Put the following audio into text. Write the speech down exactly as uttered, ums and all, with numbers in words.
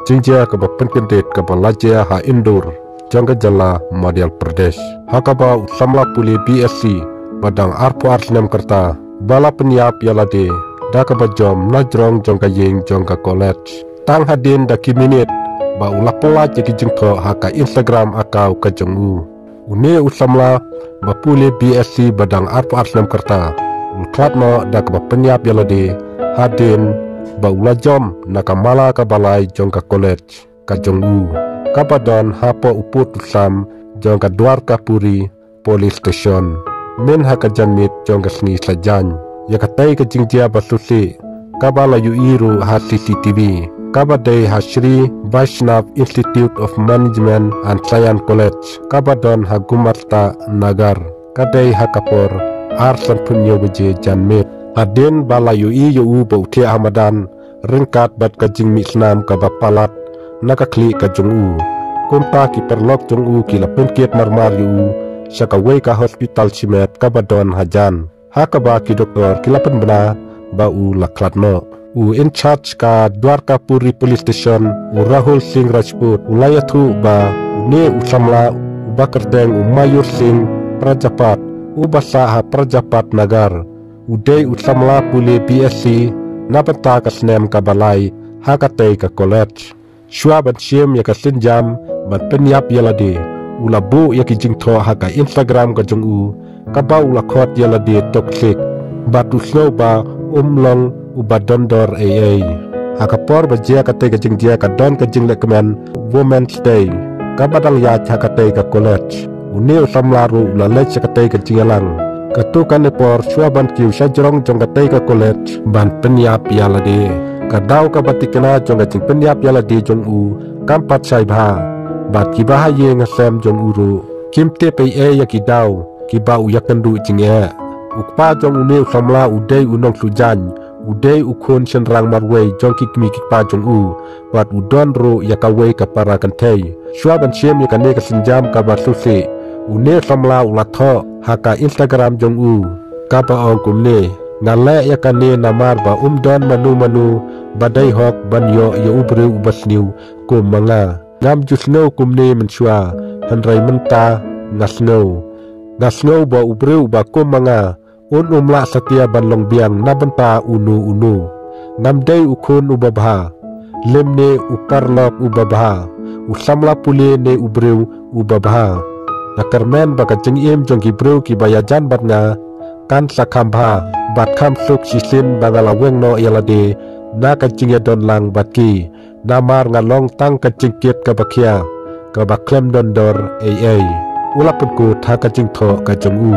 jingjia kaba pynkyndit kaba la jia ha Indore jong ka jylla Madhya Pradesh, ha kaba u samla pule B S C ba dang arphew ar snem ka rta ba la pynïap ïa lade da kaba jom na jrong jong ka ïing jong ka college. Tang hadien da ki minit ba u la pyllait ïa ki jingthoh ha ka Instagram account ka jong u. Une u samla ba pule B S C ba dang arphew ar snem ka rta u la khlad noh da kaba pynïap ïa lade hadien ba u la jom na ka mala kaba lai jong ka college ka jong u, kaba don hapoh u pud u sam jong ka Dwarkapuri Police Station, myn ha ka janmiet jong ka sngi Saitjaiñ. Ïa katei ka jingjia ba sngewsih kaba la ïohi ruh ha C C T V, kaba dei ha Shree Vaishnav Institute of Management and Science College, kaba don ha Gumarta Nagar, ka dei ha ka por ar sanphew hynñiew baje janmiet. Hadien ba la ïohi ïa u ba u thiah ha madan ryngkat bad ka jingmih snam kaba palat na ka khlieh ka jong u, kumta ki paralok jong u ki la pynkit marmar ïa u sha kawei ka hospital shimet kaba don hajan, ha kaba ki doktor ki la pynbna ba u la khlad noh. U in charge ka Dwarkapuri Police Station, u Rahul Singh Rajput, u la ïathuh ba une u samla uba kyrteng u Mayur Singh Prajapati, uba sah ha Prajapati Nagar, u dei u samla pule B S C na bynta ka snem kaba lai ha katei ka college. Shuwa ban shim ïa ka sienjam ban pynïap ïa lade, u la buh ïa ki jingthoh ha ka Instagram ka jong u, kaba u la khot ïa lade toxic, bad u sngew ba um long uba don dor ei ei. Ha ka por ba jia katei ka jingjia ka don ka jinglehkmen Women's Day kaba dang ïaid ha katei ka college. Une u samla ruh u la leit sha katei ka jingïalang. Katto katne por shuwa ban kiew sha jrong jong katei ka college ban pynïap ïa lade, ka daw kaba thikna jong ka jingpynïap ïa lade jong u kam pat shai bha. Bad kiba ha ïing ha sem jong u ruh kim tip ei ei ïa ki daw kiba u ïakynduh jingeh. U kpa jong une u samla u dei u nongthuh jaiñ, u dei u khun shynrang marwei jong ki kmie ki kpa jong u, bad u don ruh ïa kawei ka para kynthei. Shuwa ban shim ïa kane ka sienjam kaba sngewsih, une u samla u la thoh ha ka Instagram jong u, kaba ong kumne: Nga leh ïa kane namar ba um don mano mano ba dei hok ban ïoh ïa u briew uba sniew kum ma nga. Ngam ju sngew kumne mynshuwa, hynrei mynta nga sngew. Nga sngew ba u briew uba kum ma nga un ym lah satia ban long biang na bynta uno uno. Ngam dei u khun uba bha, lymne u paralok uba bha, u samla pule ne u briew uba bha. Nga kyrmen ba ka jingim jong ki briew kiba ïajan bad nga kan sa kham bha bad kham suk shisien ba nga la weng noh ïa lade na ka jingïadon lang bad ki, namar nga long tang ka jingkit kaba khia, kaba khlem don dor ei ei. U la pynkut ha ka jingthoh ka jong u.